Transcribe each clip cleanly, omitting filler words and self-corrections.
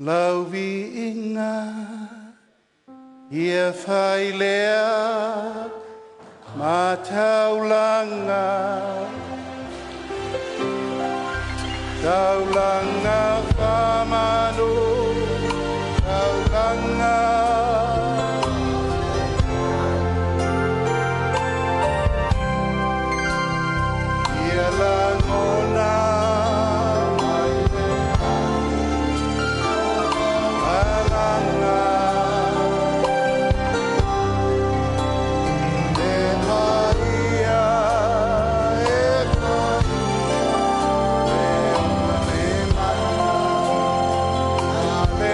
Lau viiga ia fai lea ma taulaga, taulaga faamanu, taulaga. Ia lagona mai le agaga, le paia e le ola le mana.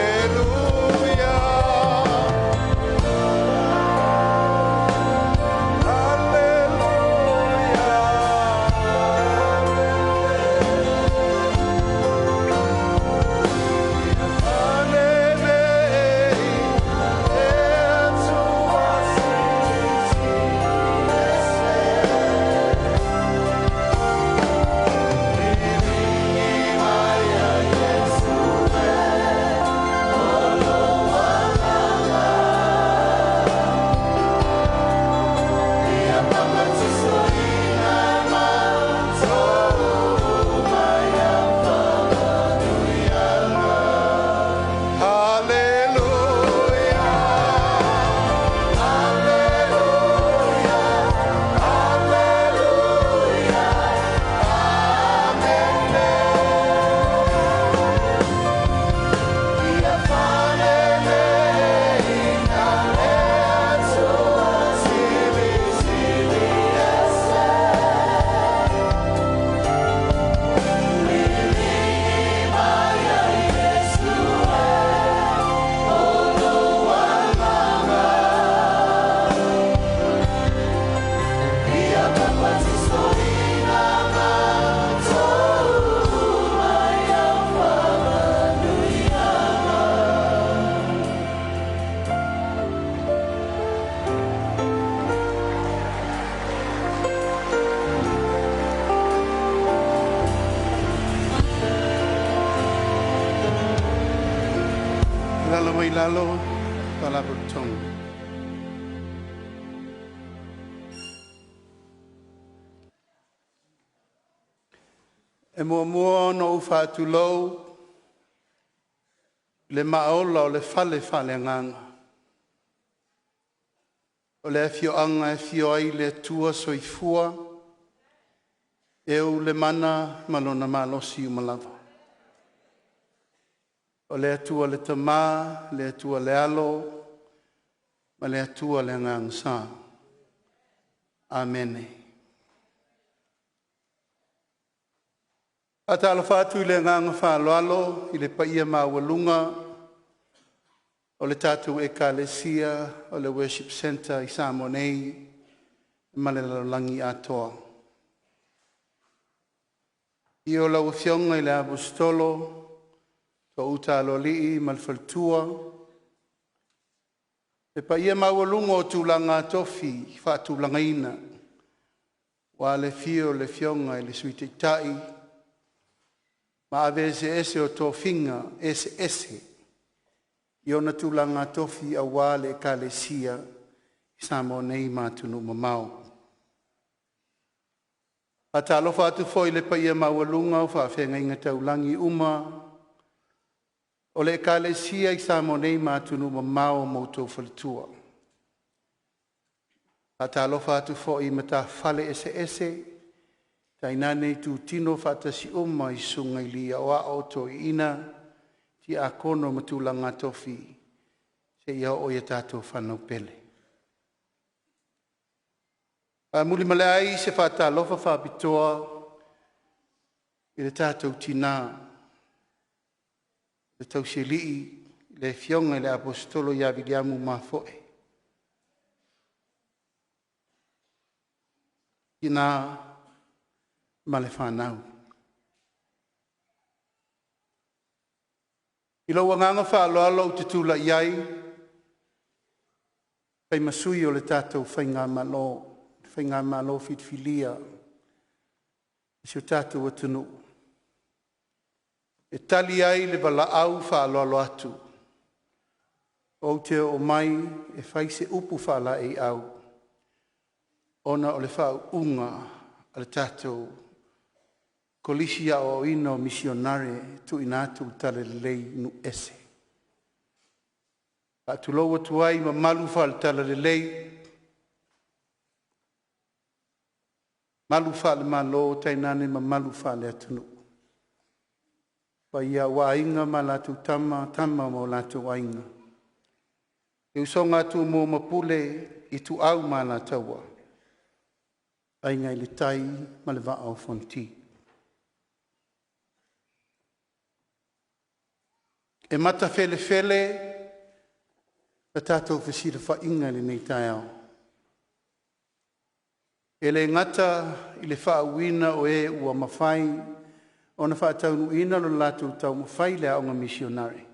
Aleluia, Aleluia, Ia fanenei le Atua Silisili Ese. Liligi mai ia Iesu e o lou agaga. Ia papatisoina matou uma ia faamanuiaga. Hallelujah, Hallelujah, Hallelujah, Amen. Ia fanenei le Atua Silisili Ese. Liligi mai ia Iesu e o lou agaga. Ia papatisoina matou uma ia faamanuiaga. Lalo mai lalo, Faalapotopotoga. E muamua ona ou faatulou i le maaola o le fale faaleagaga. O le afioaga e afio ai le Atua Soifua, e ou le mana ma lona malosi uma lava. O le Atua le Tama, le Atua le Alo, ma le Atua le Agaga Sa. Amene. Faatalofa atu i le agaga faaaloalo i le paia maualuga o le tatou Ekalesia o le Worship Centre i Samoa nei ma le lalolagi atoa. I o lau Afioga i le Aposetolo, To'uta Aloalii ma le Faletua, le paia maualuga o tulaga tofi faatulagaina, ua le afio o le Afioga i le Sui Taitai ma ave eseese o tofiga eseese i ona tulaga tofi aua le Ekalesia i Samoa nei ma atunuu mamao. Faatalofa atu foi i le paia maualuga o faafeagaiga taulagi uma o le Ekalesia i Samoa nei ma atunuu mamao ma outou faletua. Faatalofa atu foi i matafale eseese, tainane itutino faatasi uma i susuga i alii aoao, toeaiina, tiakono ma tulaga tofi seia oo ia tatou fanau pele. Faamuli ma le ai se faatalofa faapitoa i le tatou tina, le tausialii, le Afioga i le Aposetolo ia Viliamu Mafoe. Tina ma le fanau. I lou agaga faaaloalo ou te tulai ai, fai ma sui o le tatou Faigamalo, Faigamalo filifilia i si o tatou atunuu. E tali ai le valaau faaaloalo atu, ou te oo mai e fai se upu faalaeiau ona o le faauuga a le tatou Kolisi Aoaoina o Misionare e tuuina atu le Talalelei i nuu ese. Faatulou atu ai i mamalu faale-Talalelei, mamalu faale-Malo tainane mamalu faale-atunuu. Paia aua Aiga ma latou Tama, Tama ma o latou Aiga, le usoga a Tumua ma Pule, Ituau ma Alataua, Aiga i le Tai ma le Vaa o Fonoti. E matafelefele le tatou fesilafaiga i lenei taeao, e le gata i le faauuina o e ua mafai ona faataunuuina lo latou taumafai i le aoga misionare,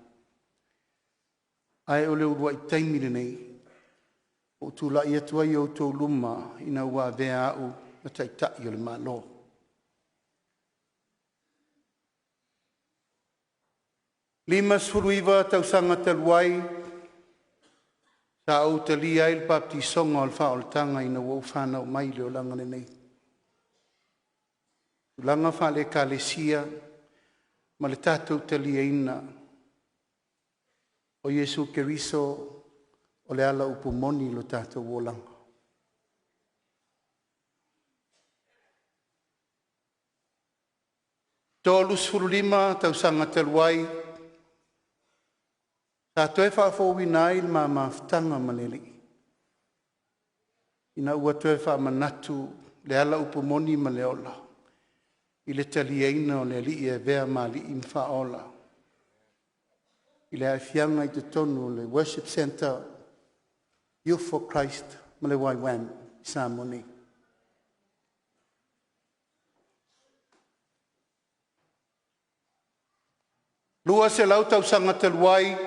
ae o le uluai taimi lenei ua ou tulai atu ai i o outou luma ina ua avea au ma Taitai o le Malo. E 59 tausaga talu ai sa ou talia ai le faabatisiga o le faaolataga ina ua ou fanau mai i le olaga lenei. Tulaga faale-Ekalesia ma le tatou taliaina o Iesu Keriso o le ala upu moni i lo tatou olaga. E 35 tausaga talu ai, sa toe faafouina ai le ma mafutaga ma le Alii, ina ua toe faamanatu le ala upu moni ma le ola i le taliaina o le Alii e avea ma Alii ma Faaola i le aafiaga i totonu o le Worship Centre, Youth for Christ ma le YWAM i Samoa nei. 200 tausaga talu ai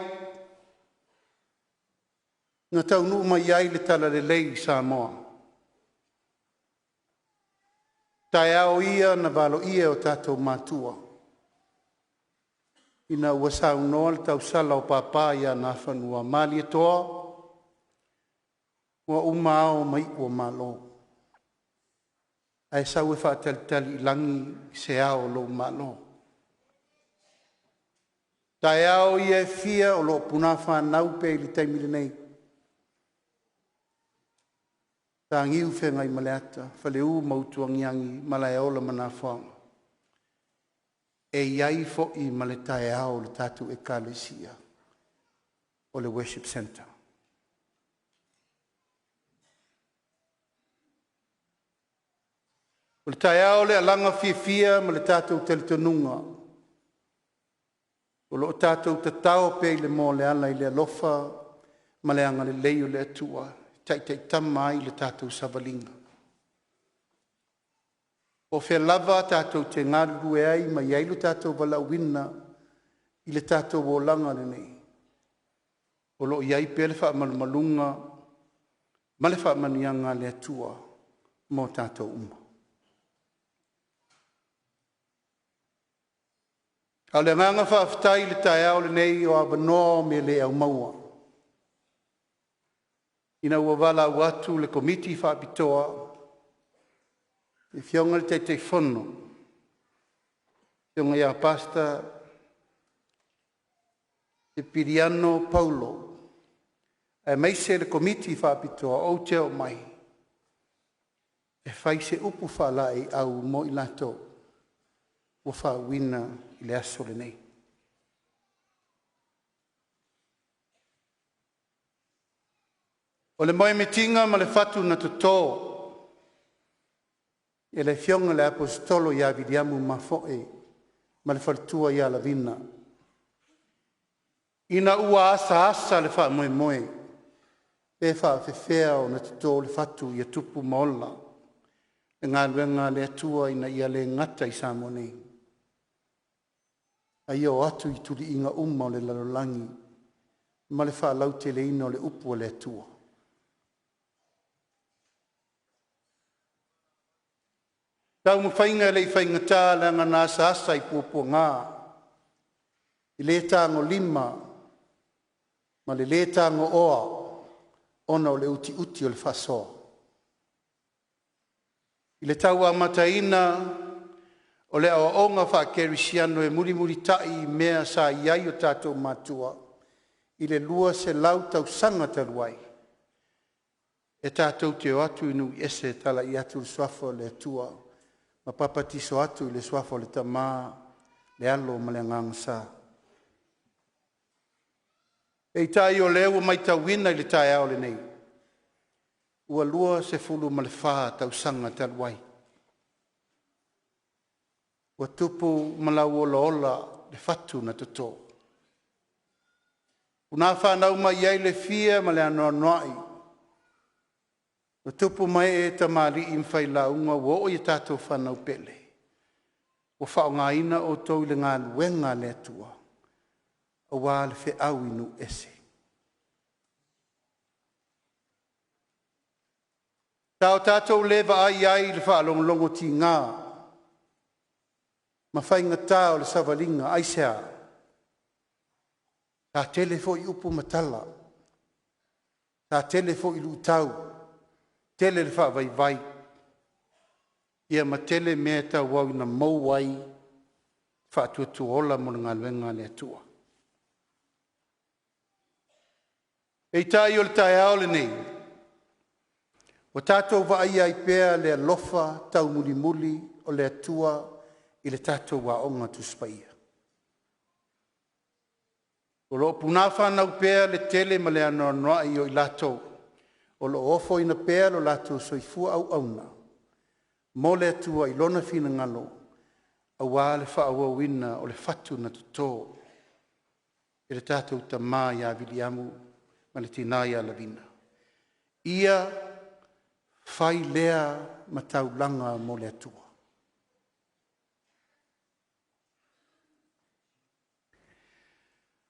na taunuu mai ai le Talalelei i Samoa. Taeao ia na valoia e o tatou matua ina ua saunoa le tausala o Papa ia Nafanua, Malietoa, ua uma ao ma iu o Malo, ae sau e faatalitali i lagi se ao o lou Malo. Taeao ia e fia o lo o punafānau pea i le taimi lenei, Mataniu Feagaimaleata, Faleu ma Utuagiagi, Malaeola ma Nafoaga. E i ai foi ma le taeao o le tatou Ekalesia o le Worship Centre. O le taeao o le alaga fiafia ma le tatou talitonuga o lo o tatou tatao pea i le moa o le ala i le alofa ma le agalelei o le Atua e taitaitama ai le tatou savaliga. Po o fea lava tatou te galulue ai ma i ai lo tatou valaauina i le tatou olaga lenei, o lo o i ai pea le faamalumaluga ma le faamanuiaga a le Atua mo tatou uma. A o le agaga faafetai i le taeao lenei o avanoa o mea le au maua, ina ua valaau atu le Komiti Faapitoa, le Afioga i le Taitaifono, le Afioga ia Pastor Sepiliano Paulo aemaise le Komiti Faapitoa, ou te oo mai e fai se upu faalaeiau mo i latou ua faauuina i le aso lenei. O le moemitiga ma le fatu na toto e le Afioga i le Aposetolo ia Viliamu Mafoe ma le faletua ia Lavina, ina ua asaasa le faamoemoe, pe faafefea ona toto le fatu ia tupu ma ola le galuega a le Atua ina ia le gata i Samoa nei, a ia oo atu i tuluiga uma o le lalolagi ma le faalauteleina o le upu a le Atua. Taumafaiga e le i faigata leaga na asaasa i puapuaga. I le tagolima ma le lē tagooa ona o le utiuti o le faasoa. I le tau amataina o le aoaoga faakerisiano e mulimulitai i mea sa i ai o tatou matua i le 200 tausaga talu ai, e tatou te o atu i nuu ese e talai atu le Suafa o le Atua ma papatiso atu i le Suafa o le Tama, le Alo ma le Agaga Sa. Peitai o lea ua matauina i le taeao lenei, ua 24 tausaga talu ai, ua tupu ma lauolaola le fatu na toto, ua fanau mai ai le fia ma le anoanoai o tupu ma ee tamalii ma failauga ua oo i a tatou fanau pele ua faaaogaina outou i le galuega a le Atua aua le feau i nuu ese. Sa o tatou le vaai ai i le faalogologo tiga ma faigata o le savaliga. Aisea? Sa tele foi upu ma tala, sa tele foi luitau, tele le faavaivai, ia ma tele mea e tauau ina mou ai faatuatuaola mo le galuega a le Atua. Peitai o le taeao lenei ua tatou vaaia ai pea le alofa taumulimuli o le Atua i le tatou Aoga Tusi Paia. O lo o punafanau pea le tele ma le anoanoai o i latou o lo o ofoina pea lo latou soifua auauna mo le Atua i Lona finagalo aua le faaauauina o le fatu na toto e le tatou Tama ia Viliamu ma le tina ia Lavina. Ia fai lea ma taulaga mo le Atua.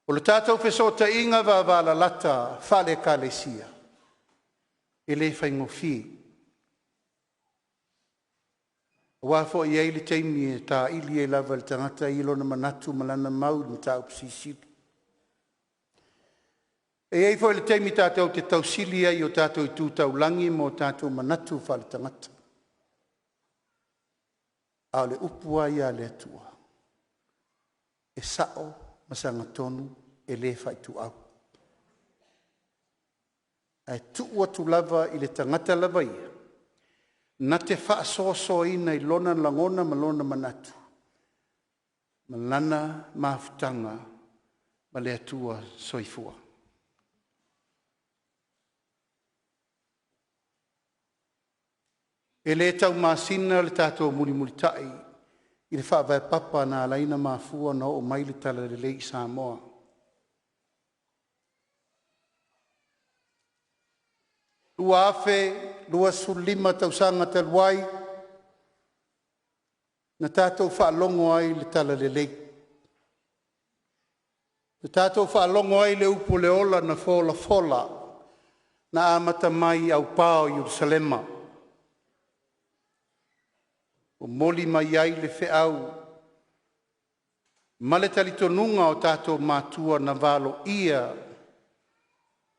O le tatou fesootaiga vavalalata faale-Ekalesia, e le faigofie, aua foi e i ai le taimi e taili ai lava e le tagata ia lona manatu ma lana mau i le mataupu silisili. E i ai foi le taimi tatou te tausili ai i o tatou tu taulagi ma o tatou manatu faaletagata. A o le upu lava ia a le Atua, e sao ma sagatonu e le faaituau. Ae tuu atu lava i le tagata lava ia na te faasoasoaina i lona lagona ma lona manatu ma lana mafutaga ma le Atua Soifua. E le taumasina le tatou mulimulitai i le faavae papa na ala ai ona mafua ona oo mai le Talalelei i Samoa. 2025 tausaga talu ai na tatou faalogo ai i le Talalelei, na tatou faalogo ai i le upu o le ola na folafola na amata mai i aupa o Ierusalema, momoli mai ai le feau ma le talitonuga o tatou matua na valoia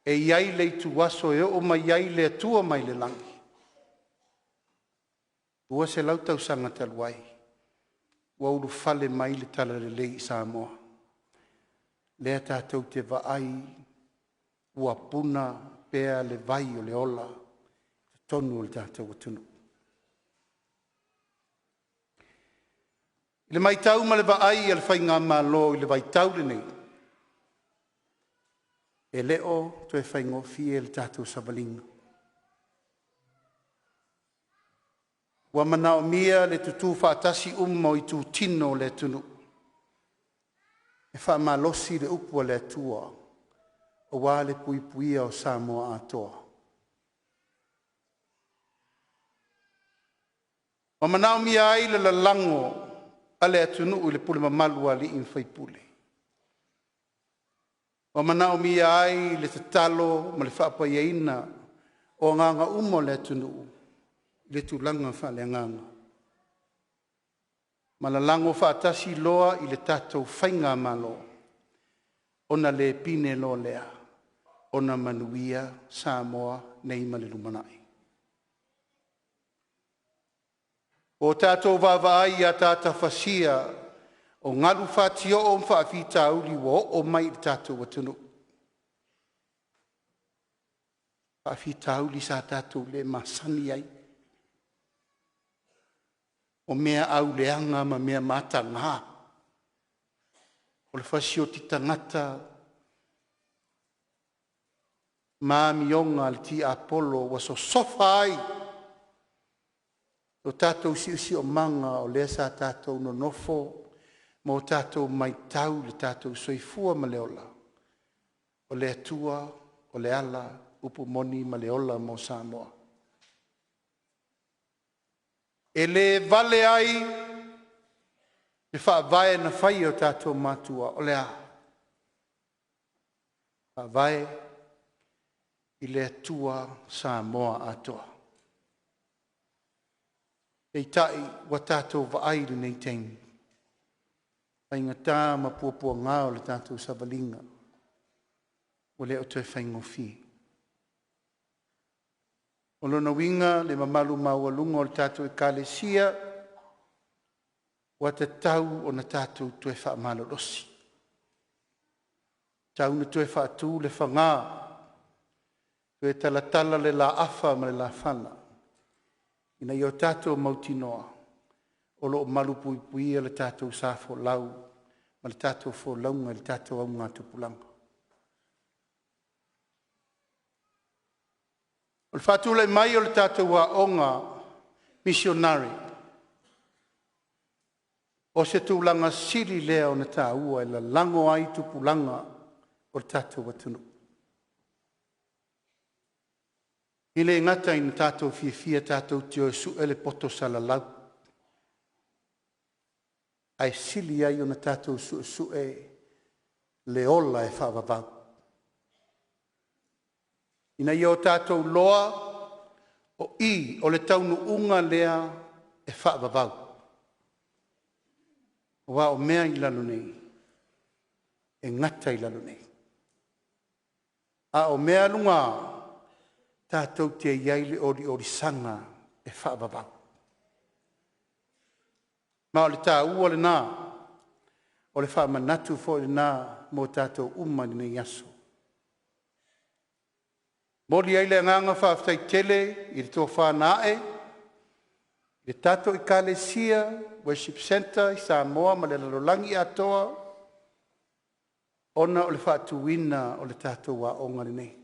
e i ai le ituaso e oo mai ai le Atua mai le lagi. 200 tausaga talu ai ua ulufale mai le Talalelei i Samoa, lea tatou te vaai ua puna pea le vai o le ola i totonu o le tatou atunuu. I le matau ma le vaai a le Faigamalo i le vaitau lenei, e le o toe faigofie le tatou savaliga. Ua manaomia le tutu faatasi uma o itutino o le atunuu e faamalosi le upu a le Atua aua le puipuia o Samoa atoa. Ua manaomia ai le lalago a le atunuu i le pule mamalu a alii ma faipule. Ua manaomia ai le tatalo ma le faapaiaina o agaga uma o le atunuu i le tulaga faaleagaga ma lalago faatasi loa i le tatou Faigamalo. Ona le pine loa lea, ona manuia Samoa nei ma le lumanai. Ua o tatou vaavaai i ataata fasia o galu fatioo ma faafitauli ua oo mai i le tatou atunuu, faafitauli sa tatou le masani ai, o meaau leaga ma mea mataga, o le fasioti tagata ma amioga a le tiapolo ua sosofa ai lo tatou siosiomaga o lea sa tatou nonofo ma o tatou matau i le tatou soifua ma le ola, o le Atua o le ala, upu moni ma le ola mo Samoa. E le vale ai le faavae na fai e o tatou matua, o le a? Faavae i le Atua Samoa atoa. Peitai ua tatou vaai i lenei taimi, faigata ma puapuaga o le tatou savaliga ua le o toe faigofie. O lona uiga le mamalu maualuga o le tatou Ekalesia, ua tatau ona tatou toe faamalolosi, tatau ona toe faatu le faga, toe talatala le laafa ma le lafala ina ia tatou mautinoa o lo o malupuipuia le tatou sa folau ma le tatou folauga i le tatou augatupulaga. O le faatulai mai o le tatou aoga misionare, o se tulaga sili lea ona taua e lalago ai tupulaga o le tatou atunuu. E le gata ina tatou fiafia tatou te o e sue le poto salalau, ae sili ai ona tatou suesue le ola e faavavau, ina ia o tatou iloa o i o le taunuuga lea e faavavau. Aua o mea i lalo nei, e gata i lalo nei, a o mea luga, tatou te i ai i le oliolisaga e faavavau. Ma o le taua lena o le faamanatu foi lena mo tatou uma i lenei aso. E momoli ai le agaga faafetai tele i le tofa na ae i le tatou Ekalesia Worship Centre i Samoa ma le lalolagi atoa ona o le faatuina o le tatou aoga lenei.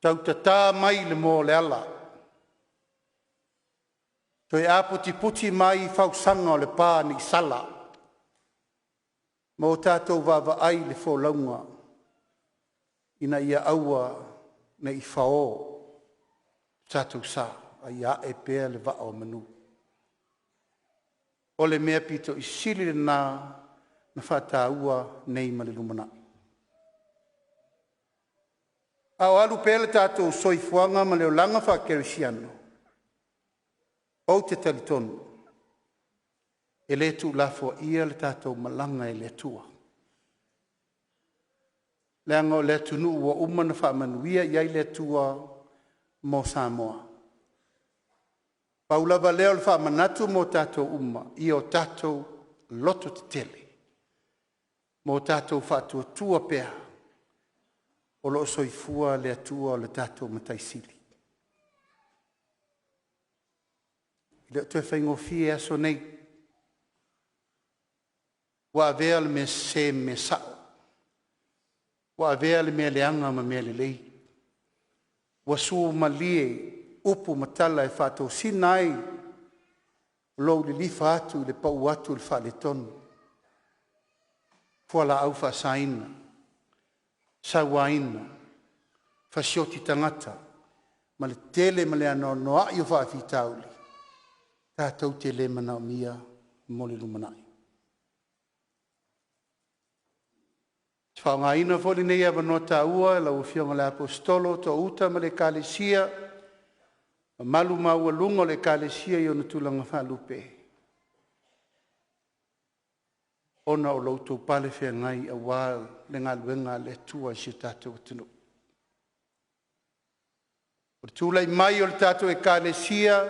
Tau tata mai le moa o le ala, toe aputiputi mai fausaga o le pa nei sala ma o tatou vaavaai i le folauga ina ia aua ne i fao lo tatou sa, a ia ae pea le vaa o manu. O le mea pito i sili lena na faataua nei ma le lumanai. A o alu pea le tatou soifuaga ma le olaga faakerisiano, ou te talitonu e le tuulafoaia le tatou malaga i le Atua, leaga o le atunuu ua uma ona faamanuia i ai le Atua mo Samoa. Pau lava lea o le faamanatu mo tatou uma, ia o tatou lototetele ma o tatou faatuatua pea o lo o soifua le Atua lo tatou Matai Sili. E le o toe faigofie aso nei, ua avea le mea sese ma mea sao, ua avea le mea leaga ma mea lelei, ua suamalie upu ma tala e faatosina ai lou lilifa atu i le pau atu i le faaletonu, fualaau faasaina, sauaina, fasioti tagata ma le tele ma le anoanoai o faafitauli tatou te le manaomia mo le lumanai. Ou te faaaogaina foi lenei avanoa taua lau Afioga i le Aposetolo Toouta ma le Ekalesia, mamalu maualuga o le Ekalesia i ona tulaga faalupe, ona o lo outou pale feagai aua le galuega a le Atua i si o tatou atunuu. O le tulai mai o le tatou Ekalesia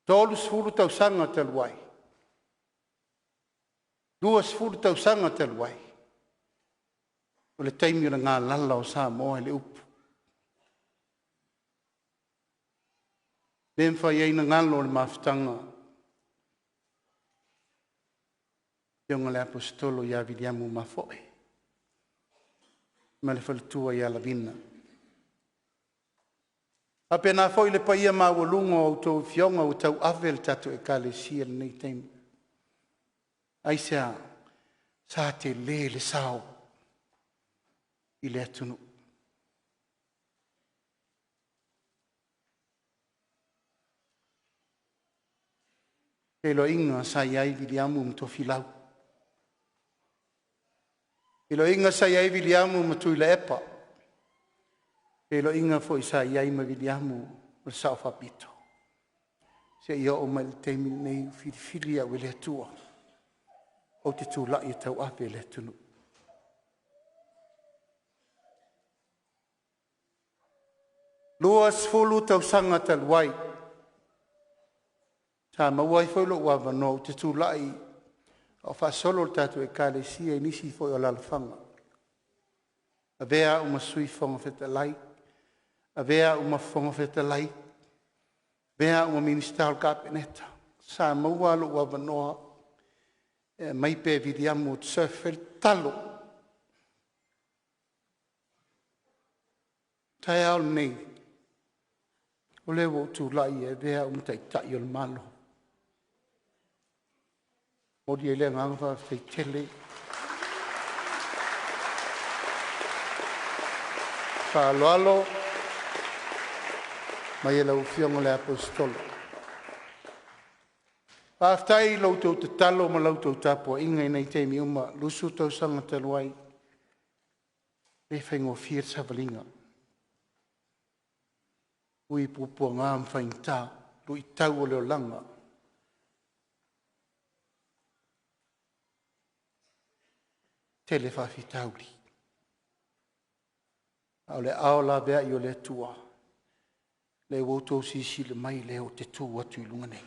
30 tausaga talu ai, 20 tausaga talu ai, o le taimi o le galala o Samoa i le upu. E le mafai ai ona galo le mafutaga a le Afioga i le Aposetolo ia Viliamu Mafoe ma le faletua ia Lavina. E faapena foi le paia maualuga o a outou Afioga ua tauave le tatou Ekalesia i lenei taimi. Aisea? Sa tele le sao i le atunuu. Feiloaiga sa i ai Viliamu ma Tofilau, feiloaiga sa i ai Viliamu ma Tuilaepa, feiloaiga foi sa i ai ma Viliamu o le Sao Faapito, seia oo mai i le taimi lenei ua filifili au e le Atua ou te tulai e tauave le atunuu. 20 tausaga talu ai, sa maua ai foi lou avanoa ou te tulai a o faasolo le tatou Ekalesia i nisi foi o alaalafaga, avea au ma Sui Fofoga Fetalai, avea au ma Fofoga Fetalai, avea au ma Minisita o le Kapeneta. Sa maua lou avanoa e aumai pea e Viliamu ou te surf ai le tatalo. O le taeao lenei, o lea ua ou tulai e avea au ma Taitai o le Malo. E momoli ai le agaga faafetai tele ma le faaaloalo mai lau Afioga i le Aposetolo. Faafetai i la outou tatalo ma la outou tapuaiga i nei taimi uma, 20 tausaga talu ai, e le faigofie le savaliga, e ui i puapuaga ma faigata, luitau o le olaga, tele faafitauli. A o le aao laveai o le Atua lea ua outou silasila mai o lea ou te tu atu i luga nei.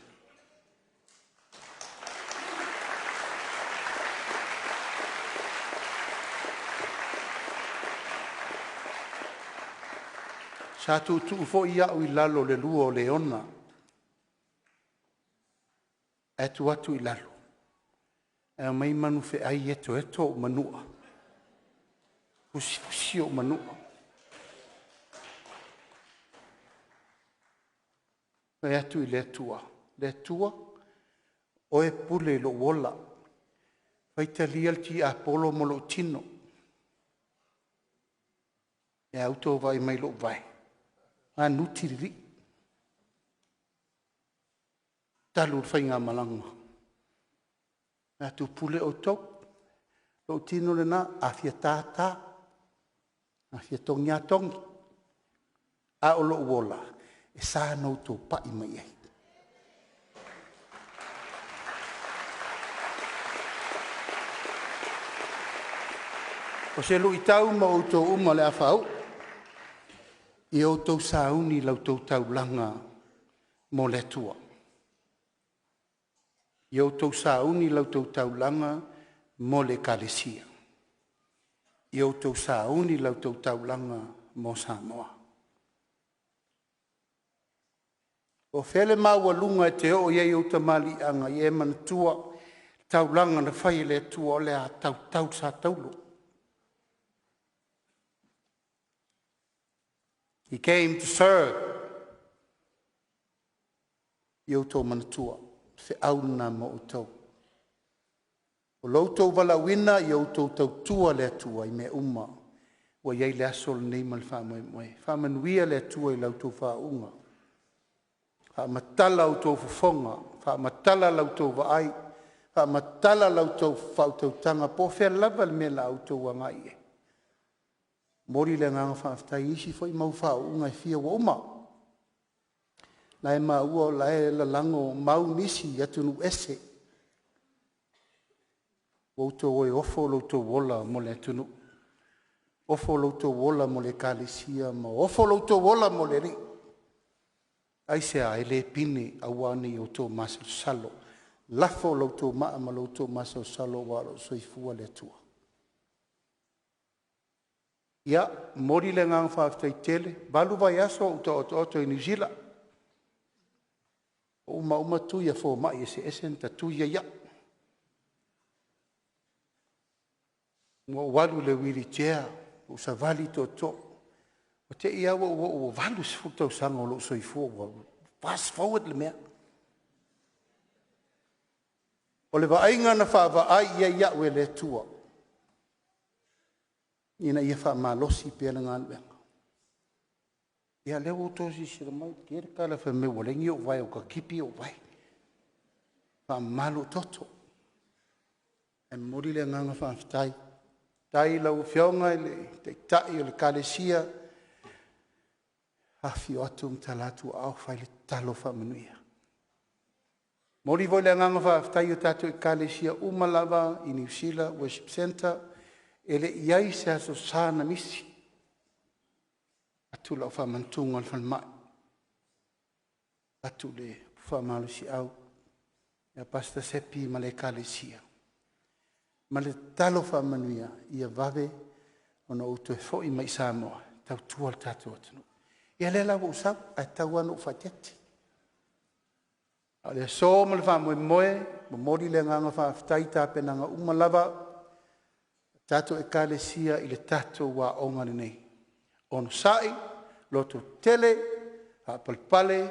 Sa tuutuu foi au i lalo i le lua o leona, ae tuu atu i lalo ae omai manufeai e etoeto ou manua, fusifusi ou manua. Ou fai atu i le Atua, le Atua, o Oe e pule i lou ola, faitalia le tiapolo ma lou tino. Ae a outou vaai mai i lou vae, anuti lilii, talu le faigamalaga. Ou fai atu, pule outou, lou tino lena, a fia ta, ta, a fia togi lava togi, a o lou ola, e sa ona outou pai mai i ai. O se luitau mo outou uma o le a faauu, ia outou sauni i la outou taulaga mo le Atua. Ia outou sauni i la outou taulaga mo le Ekalesia. Ia outou sauni i la outou taulaga mo Samoa. Po o fea le maualuga e te oo i ai ou tamaliiaga, ia e manatua, o le taulaga na fai e le Atua o le a tautau le sa taulo. He came to serve. Ia outou manatua, o le feau lena mo outou. O lo outou valaauina, ia outou tautua le Atua i mea uma ua i ai le aso lenei ma le faamoemoe. Faamanuia le Atua i la outou faauuga, faamatala outou fofoga, faamatala la outou vaai, faamatala la outou faautautaga po o fea lava le mea o le a outou agai i ai. E momoli le agaga faafetai i isi foi mau faauuga e fia ua uma. O la e maua o la e lalago mau nisi i atunuu ese. Ua outou o e ofo lo outou ola mo le atunuu, ofo lo outou ola mo le Ekalesia ma ofo lo outou ola mo le Alii. Aisea? E le pine aua ne i outou masalosalo. Lafo lo outou maa ma lo outou masalosalo aua o lo o soifua le Atua. Ia, e momoli le agaga faafetai tele. E 8 vaiaso o ou taotooto i Niu Sila, ua uma uma tui a fomai eseese na ta tui ai au. Ua ou alu i le wheelchair, ua ou savali tootoo, ua te i lava ua ou oo ua 80 tausaga o lou soifua, ua fast forward le mea. O le vaaiga na vaavaai i ai au e le Atua ina ia faamalosi pea le galuega. Ia lea ua outou silasila mai, e tele le tala fai mai ua leai ni ou vae ua tatipi ou vae, faamama lou toto. Ae momoli le agaga faafetai. Faafetai i lau Afioga i le Taitai o le Ekalesia, afifio atu ma tala atu aao fai le tatalo faamanuia. E momoli foi le agaga faafetai i tatou Ekalesia uma lava i Niu Sila Worship Centre, e le i i ai se Aso Sa na misi, avatu lau faamanatuga o le falemai, avatu le faamalosiau ia Pastor Sepi ma le Ekalesia ma le tatalo faamanuia ia vave ona ou toe foi mai i Samoa e tautua le tatou atunuu. Ia lea la ua ou sau, ae tatau lava ona ou faateete. A o le aso ma le faamoemoe, e momoli le agaga faafetai i tapenaga uma lava a tatou Ekalesia i le tatou aoga lenei. Onosai, lototetele, faapalepale,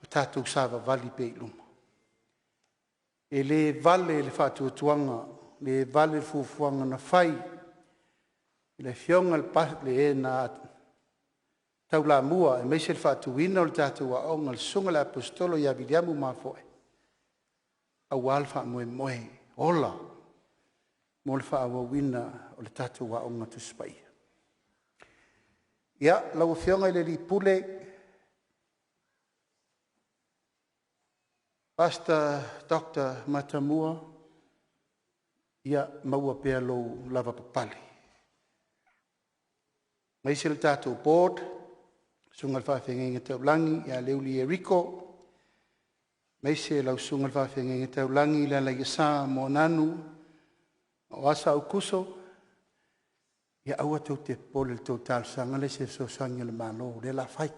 tatou savavali pea i luma. E le vale le faatuatuaga, le vale le fuafuaga na fai e le Afioga i le na taulamua aemaise le faatuina o le tatou aoga, le Susuga i le Aposetolo ia Viliamu Mafoe, aua le faamoemoe ola mo le faaauauina o le tatou Aoga Tusi Paia. Ia, lau Afioga i le Alii Pule, Pastor Dr. Matamua, ia maua pea lou lavapapale, aemaise le tatou board, susuga i le faafeagaiga taulagi ia Leuly Eriko, aemaise lau susuga i le faafeagaiga taulagi Lealaiasa Moananu ma Oasa Aukuso, ia aua tou te popole i le tou talosaga lea i se fesoasoani a le Malo, o lea o le a fai.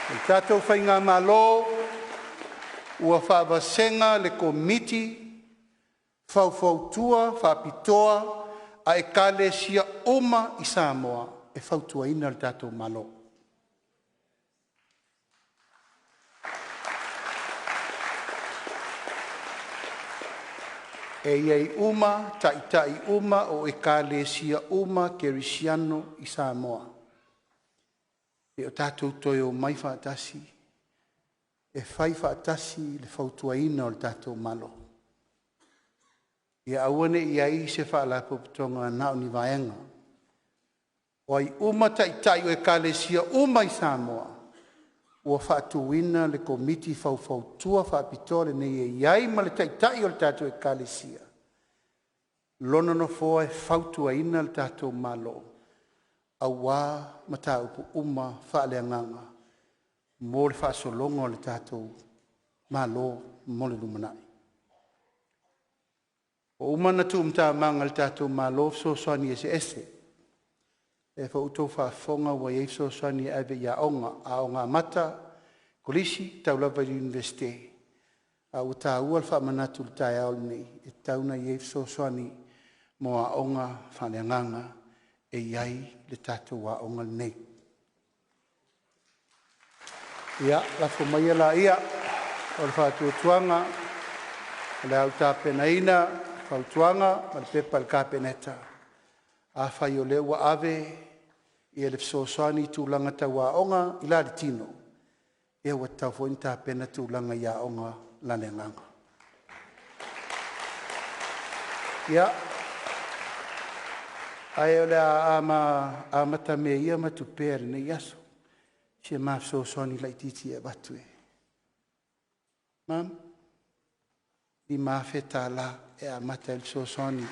O le tatou faigamalo ua faavasega le Komiti Faufautua Faapitoa a Ekalesia uma i Samoa e fautuaina le tatou Malo. E i ai uma taitai uma o Ekalesia uma kerisiano i Samoa. E tatou te toe omai faatasi e fai faatasi le fautuaina o le tatou Malo. Ia aua ne i i ai se faalapotopotoga na o ni vaega. O ai uma taitai o Ekalesia uma i Samoa, ua faatuina le Komiti Faufautua Faapitoa lenei e i ai ma le Taitai o le tatou Ekalesia, lona nofoa e fautuaina le tatou Malo aua mataupu uma faaleagaga mo le faasologa o le tatou Malo mo le lumanai. Ua uma ona tuumatamaga e le tatou Malo fesoasoani eseese. O lea foi ua outou faafofoga ua i ai fesoasoani e ave i aoga, Aoga Amata, Kolisi e tau lava i le Iunivesite, a ua taua le faamanatu i le taeao lenei, e tatau ona i ai fesoasoani mo aoga faaleagaga e i ai le tatou aoga lenei. Ia, lafo maia laia o le faatuatuaga o le a ou tapenaina fautuaga ma le pepa i le Kapeneta. Afai o lea ua ave le fesoasoani i tulaga tau aoga i la le tino, ia ua tatau foi ona tapena tulaga i aoga i la le agaga. Ia, ae o le a amatamea ia ma tupea i lenei aso i si a ma fesoasoani laitiiti e avatu e Ma'am, $5,000 e amata ai le fesoasoani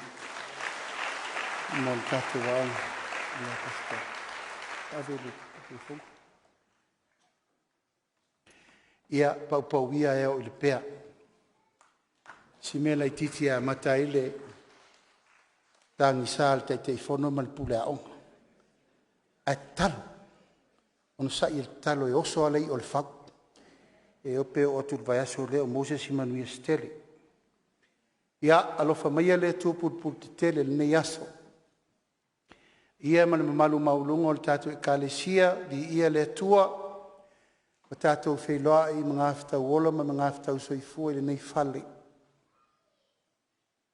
mo le tatou aoga. Ia, Pastor, ave le telefoni. Ia, paupau ia e oo i Lepea. Si mea laitiiti e amata ai le tagisa a le Taitaifono ma le Pule Aoga. Ae tatalo, onosai e tatalo e oso lava le i'a o le fau. E le iloa pe oo atu i le vaiaso lea o maua se isi manuia se tele. Ia, alofa maia le Atua pulepuletetele i lenei aso, ia ma le mamalu maualuga o le tatou Ekalesia, viia le Atua ua tatou feiloai i magafetau ola ma magafetau soifua i lenei fale.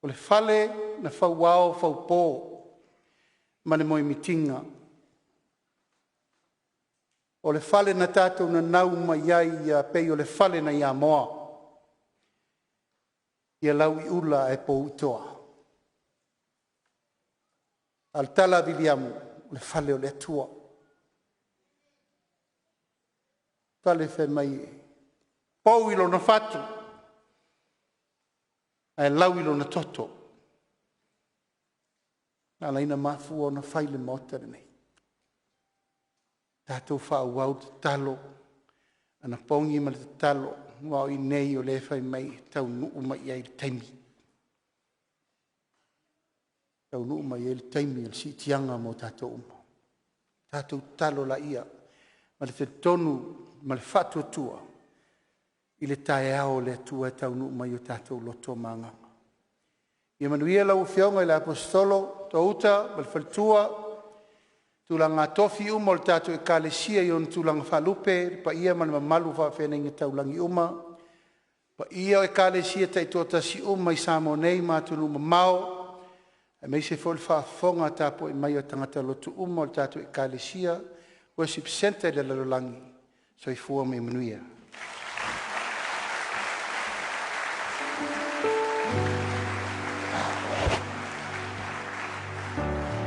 O le fale na fauao faupo ma le moemitiga. O le fale na tatou nanau mai ai e pei o le fale nai Amoa, ia lauiula ae pouitoa. A o le tala a Viliamu, o le fale o le Atua. O le fale fai mai e pou i lona fatu ae lau i lona toto na ala ai ona mafua ona fai le Maota lenei. Tatou faaauau le tatalo, anapogi ma le tatalo aua o i inei o lea e fai mai e taunuu mai i ai le taimi, e taunuu mai i ai le taimi o le siitiaga mo tatou uma. Tatou tatalo laia ma le talitonu ma le faatuatua i le taeao o le Atua e taunuu mai i o tatou loto ma agaga. Ia manuia lau Afioga i le Aposetolo Touta ma le faletua, tulaga tofi uma o le tatou Ekalesia i ona tulaga faalupe, le paia ma le mamalu o faafeagaiga taulagi uma, paia o Ekalesia taitoatasi uma i Samoa nei ma atunuu mamao, aemaise foi le faafofoga tapuai mai a tagata lotu uma o le tatou Ekalesia Worship Centre i le lalolagi, soifua ma ia manuia.